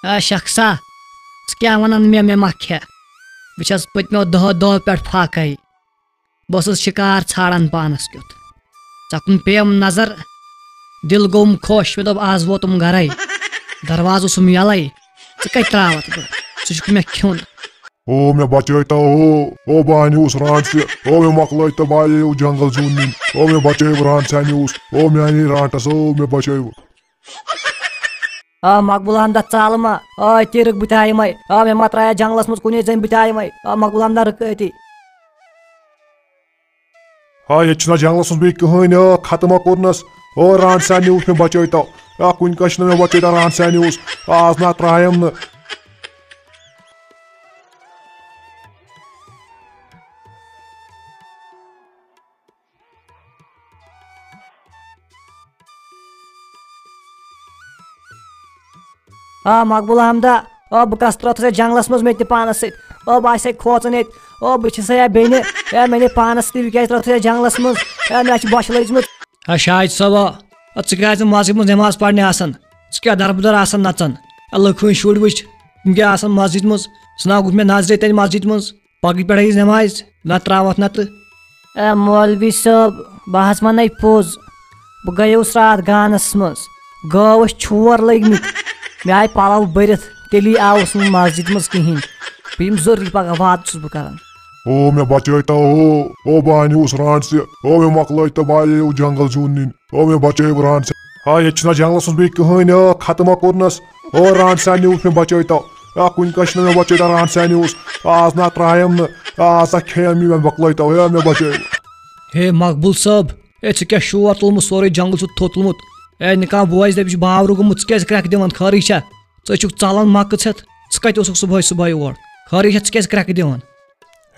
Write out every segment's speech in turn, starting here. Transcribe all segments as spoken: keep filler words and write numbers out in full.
A شخصا، ژٕ کیٛاہ وَنان مےٚ، مےٚ ما کھےٚ؟ بہٕ چھَس پٔتمیو دَہو دۄہو پٮ۪ٹھ فاقے۔ بہٕ اوسُس شِکار ژھانٛڈان پانَس کیُتھ۔ ژےٚ کُن پیٚیَم نظر، دِل گوٚوُم خۄش، مےٚ دوٚپ، "آز ووتُم گَرَے۔" دروازٕ اوسُم یَلَے، ژٕ کَتہِ ترٛاوَتھ بہٕ؟ ژٕ چھُکھ مےٚ کھیوٚن۔ او مےٚ بچٲے تو، او، او بہٕ انیوس رانٹسہِ، او مےٚ مۄکلٲے تہٕ بہٕ آییو جنگل زیُن نِنہِ، او مےٚ بچٲیو رانٹسہِ انیوس، او مےٚ انے رانٹس، او مےٚ بچٲیو۔ آ مقبول احمد ژالہٕ ما، آ تہِ رٕکھ بہٕ تہِ آیمے، آ مےٚ ما ترٛایہِ جنگلس منٛز کُنے زٔنۍ بہٕ تہِ آیمے، آ مقبول احمد رٕکھ أتی۔ ہا، ییٚتہِ چھُنہ جنگلس منٛز بیٚیہِ کٕہٕنۍ، آ، ختم ہا کوٚرنس۔ او، رانٹسہِ نیوٗس مےٚ بچٲوتو۔ آ، کُنہِ کٲنٛسہِ چھُنہ مےٚ بچٲوتو، رانٹسہِ نیوٗس۔ آ، آز نہ ترٛایم نہٕ۔ آ مقبول احمدا، آ بہٕ کس ترٛٲوتھس یتھ جنگلس منٛز مےٚ تہِ پانس سۭتۍ؟ آ بہٕ آسے کھوژان ییٚتہِ۔ آ بہٕ چھسے یا بیٚنہِ، یا مےٚ نے پانس سۭتۍ، بہٕ کیازِ ترٛٲوتھس یتھ جنگلس منٛز؟ یا مےٚ چھِ بۄچھِ لٔجمٕژ۔ آ شاہد صٲبا، آ ژٕ کیازِ مسجد منٛز نماز پرنہِ آسان؟ ژٕ کیٛاہ دربٕدر آسان نژان؟ آ لٔکھٕ ہٕنٛدۍ شُرۍ وٕچھ، تِم کیٛاہ آسان مسجد منٛز؟ ژٕ نہ گوٚو مےٚ نظرے تتہِ مسجد منٛز۔ پگہٕکۍ پٮ۪ٹھ أکِس نٮ۪مازِ، نتہٕ ترٛاوَتھ نتہٕ۔ اے مولوی صٲب، بہٕ حظ وَنے پوٚز، بہٕ گٔیوس راتھ گانَس منٛز، گٲو ٲسۍ چھور لٔگۍ مٕتۍ، مےٚ آیہِ پَلو بٔرِتھ، تیٚلی آوُس نہٕ مسجد منٛز کِہیٖنۍ۔ بہٕ یِمہٕ ضروٗری پگاہ، وعدٕ چھُس بہٕ کران۔ او مےٚ بچٲے تو، او، او بہٕ اَنیوس رانٛٹسہِ، او مےٚ مۄکلٲے تہٕ بہٕ آییو جنگل زیُن نِنہِ۔ او مےٚ بچٲیِو رانٛٹسہِ۔ آ، ییٚتہِ چھُنہ جنگلس منٛز بیٚیہِ کٕہٕنۍ، آ، ختم ہا کوٚرنس۔ او رانٛٹسہِ نیوٗس مےٚ بچٲوتو۔ آ، کُنہِ کٲنٛسہِ چھُنہ مےٚ بچٲوتو، رانٛٹسہِ نیوٗس۔ آ، آز نہ ترٛایم نہٕ۔ آ، آز نہ کھیٚیم یہِ، مےٚ مۄکلٲوتو۔ ہے، مےٚ بچٲیِو۔ ہے مقبول صٲب، ہے، ژٕ کیٛاہ شور تُلمُت، سورُے جنگل چھُ تھوٚد تُلمُت؟ ہے، نکاح بوے دپہِ، یہِ چھُ باورٕ گوٚمُت، ژٕ کیٛازِ کرٛٮ۪کھ دِوان؟ خٲرٕے چھا؟ ژٕ چھُکھ ژلان مکہٕ ژھٮ۪تھ، ژٕ کتہِ اوسُکھ صبحٲے صبحٲے اور؟ خٲرٕے چھا، ژٕ کیٛازِ کرٛٮ۪کھ دِوان؟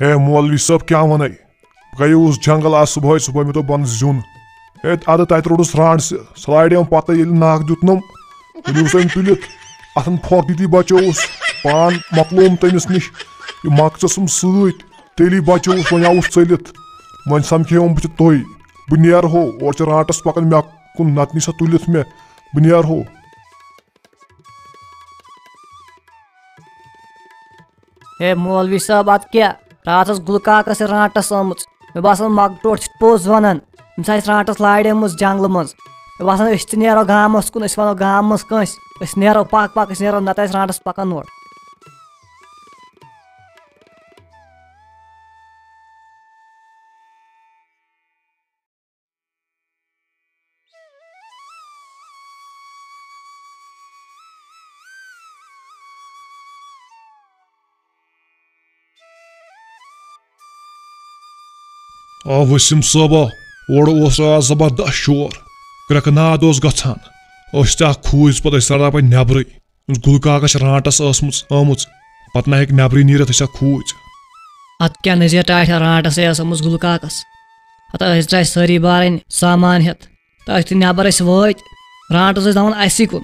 ہے مولوی صٲب، کیٛاہ وَنَے؟ بہٕ گٔیوس جنگل آز صُبحٲے، صُبحٲے مےٚ دوٚپ بہٕ اَنہٕ زیُن۔ ہے اَدٕ تَتہِ روٚٹُس رانٛٹسہِ، سُہ لارِ یِوان پَتہٕ ییٚلہِ ناکھ دیُتنَم، تٔمۍ اوس أمۍ تُلِتھ، اَتھَن پھۄکھ دِتٕے بَچووُس، پان مۄکلووُم تٔمِس نِش، یہِ مۄکھ ژٔسٕم سۭتۍ، تیٚلی بَچووُس، وۄنۍ آوُس ژٔلِتھ۔ وۄنۍ سَمکھیوم بہٕ تہِ تُہۍ، بہٕ نیرہو، اورٕ چھِ رانٛٹَس پَکان مےٚ کُن، نَتہٕ نی سۄ تُلِتھ مےٚ، بہٕ نیرہو۔ ہے مولوی صٲب، اتھ کیٛاہ؟ راتس گُلہٕ کاکس چھِ رانٛٹس آمٕژ۔ مےٚ باسان، مۄکہٕ ٹوٹھ چھِ پوٚز ونان۔ أمِس آسہِ رانٛٹس لارٮ۪مٕژ جنگلہٕ منٛز۔ مےٚ باسان، أسۍ تہِ نیرو گامس کُن، أسۍ ونو گامہٕ منٛز کٲنٛسہِ۔ أسۍ نیرو، پکھ، پکھ، أسۍ نیرو، نتہٕ آسہِ رانٛٹس پکان اورٕ۔ آ وسیم صٲبا، اورٕ اوس راتھ زبردست شور، کرٛٮ۪کہٕ ناد اوس گژھان۔ أسۍ تہِ اکھ کھوٗژۍ، پتہٕ ٲسۍ ژلان پتہٕ نٮ۪برٕے۔ أمِس گُلہٕ کاکس چھِ رانٛٹس ٲسمٕژ، آمٕژ، پتہٕ نہ ہیٚکہِ نٮ۪برٕے نیٖرِتھ، أسۍ ہا کھوٗژۍ۔ اتھ کیٛاہ نذیر ٹاٹھۍ رانٛٹسٕے ٲس آمٕژ گُلہٕ کاکس؟ ہتہ أسۍ درٛاے سٲری بارٕنۍ سامان ہٮ۪تھ۔ تہٕ أسۍ تہِ نٮ۪بر ٲسۍ وٲتۍ، رانٛٹس ٲسۍ دَوان اَسی کُن۔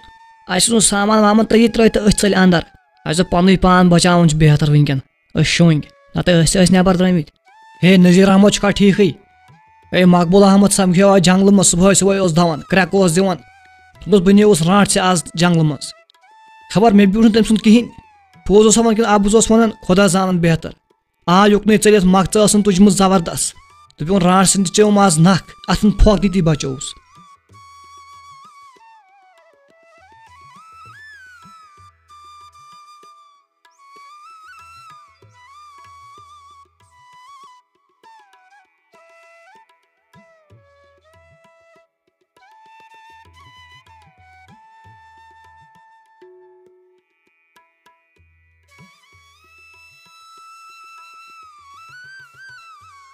اَسہِ اوس نہٕ سامان وامان تٔتی ترٛٲوِتھ تہٕ أسۍ ژٔلۍ اندر۔ اَسہِ دوٚپ پنُن پان بچاوُن چھُ بہتر وٕنکٮ۪ن۔ أسۍ شۄنٛگۍ، نتہٕ ٲسۍ، ٲسۍ نٮ۪بر درٛٲمٕتۍ۔ ہے نذیر احمد چھُکھا ٹھیٖکھٕے؟ ہے مقبول احمد سمکھیو آز جنگلہٕ منٛز، صُبحٲے صُبحٲے اوس دَوان، کرٛٮ۪کہٕ اوس دِوان۔ دوٚپمَس، "بہٕ نیوٗس رانٛٹسہِ آز جنگلہٕ منٛز۔" خبر مےٚ بیوٗٹھ نہٕ تٔمۍ سُنٛد کِہیٖنۍ۔ پوٚز اوسا وَنان کِنہٕ اَپُز اوس وَنان، خۄدا زانَن بہتر۔ آو یُکنُے ژٔلِتھ، مۄکھ ژٕ ٲسٕن تُجمٕژ زبردست۔ دوٚپُن، "رانٛٹسَن تہِ چیوٚم آز نَکھ، اَتھَن پھۄکھ دِتی بچووُس۔"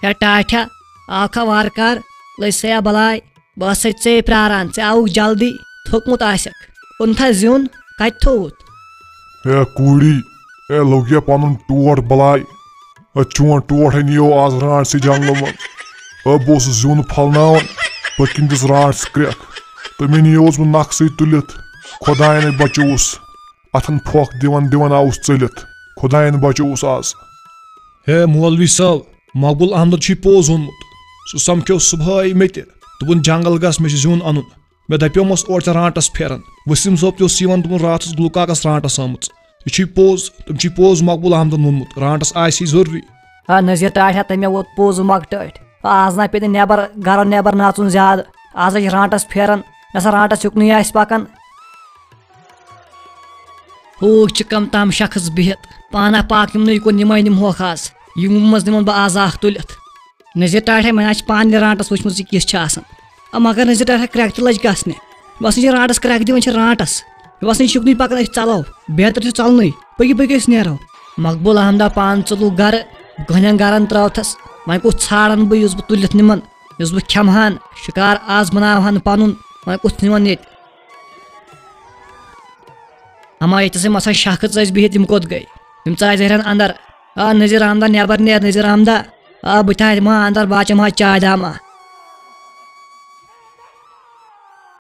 ہے ٹاٹھیا، آوکھا وارٕ کار، لٔج سیا بلاے۔ بہٕ ٲسَے ژے پرٛاران، ژٕ آوُکھ جلدی، تھوٚکمُت آسٮ۪کھ۔ اوٚنتھا زیُن، کَتہِ تھوٚوُتھ؟ ہے کوٗری، ہے لوٚگ یا پَنُن ٹوٹھ بلاے۔ ہے چون ٹوٹھ ہے نِیو آز رانٛٹسہِ جنٛگلہٕ منٛز۔ ہے بہٕ اوسُس زیُن پھۄلناوان، پٔتۍ کِنۍ دِژ رانٛٹسہِ کرٛٮ۪کھ۔ تہٕ مےٚ نِیوس بہٕ نَکھٕ سۭتۍ تُلِتھ۔ خۄدایَن ہے بچووُس۔ اَتھَن پھۄکھ دِوان دِوان آوُس ژٔلِتھ۔ خۄدایَن بچووُس آز۔ ہے مولوی صٲب، مقبول احمدَن چھُے پوٚز ووٚنمُت۔ سُہ سمکھیو صُبحٲے مےٚ تہِ۔ دوٚپُن، "جنٛگل گژھ، مےٚ چھُ زیُن اَنُن۔" مےٚ دَپیومَس اورٕ ژےٚ رانٛٹَس پھیران۔ ؤسیٖم صٲب تہِ اوس یِوان، دوٚپُن، راتھَس گُلہٕ کاکَس رانٛٹَس آمٕژ۔ یہِ چھُے پوٚز، تٔمۍ چھُے پوٚز مقبوٗل احمدَن ووٚنمُت، رانٛٹَس آسی ضروٗری۔ آ، نذیٖر ٹاٹھۍ ہا، تٔمۍ ہا ووت پوٚز مۄکٹٲٹھۍ۔ آز نہ پیٚیہِ نہٕ نٮ۪بر، گرو نٮ۪بر نژُن زیادٕ۔ آز ہا چھِ رانٛٹس پھیران، مےٚ سا رانٛٹس یُکنُے آسہِ پکان۔ ہوٗکھ چھِ کم تام شخص بِہِتھ، پانہ پاک یِمنٕے کُن نِمے نِمہوکھ آز۔ یِم منٛز نِمن بہٕ آز اکھ تُلِتھ۔ نذیٖر ٹاٹھے، وۄنۍ آز چھِ پانہٕ تہِ رانٛٹس وٕچھمُت یہِ کِژھ چھِ آسان۔ آ، مگر نذیٖر ٹاٹھے، کرٛٮ۪کھ تہِ لٔج گژھنہِ۔ مےٚ باسان، یہِ رانٛٹس کرٛٮ۪کھ دِوان چھِ رانٛٹس۔ مےٚ باسان، یہِ چھُ یُکنُے پکان، أسۍ ژلو۔ بہتر چھُ ژلنُے۔ پٔکِو، پٔکِو، أسۍ نیرو۔ مقبول احمدہ پانہٕ ژوٚلُکھ گرٕ، گۄنٮ۪ن گرن ترٲوتھس۔ وۄنۍ کُس ژھانڈن بہٕ، یُس بہٕ تُلِتھ نِمن، یُس بہٕ کھٮ۪مہٕ ہن، شِکار آز بناوہن پنُن، وۄنۍ کُس نِمن ییٚتہِ؟ اما ییٚتہِ سٕے مسا شخص ٲسۍ بِہِتھ، یِم کوٚت گٔے؟ یِم ژاے زہرن اندر۔ آ نذیٖر احمدہ، نٮ۪بر نیر نذیٖر احمدہ۔ آ بہٕ تہِ آیہِ ما اندر، بہٕ اچم ہا چاے داما۔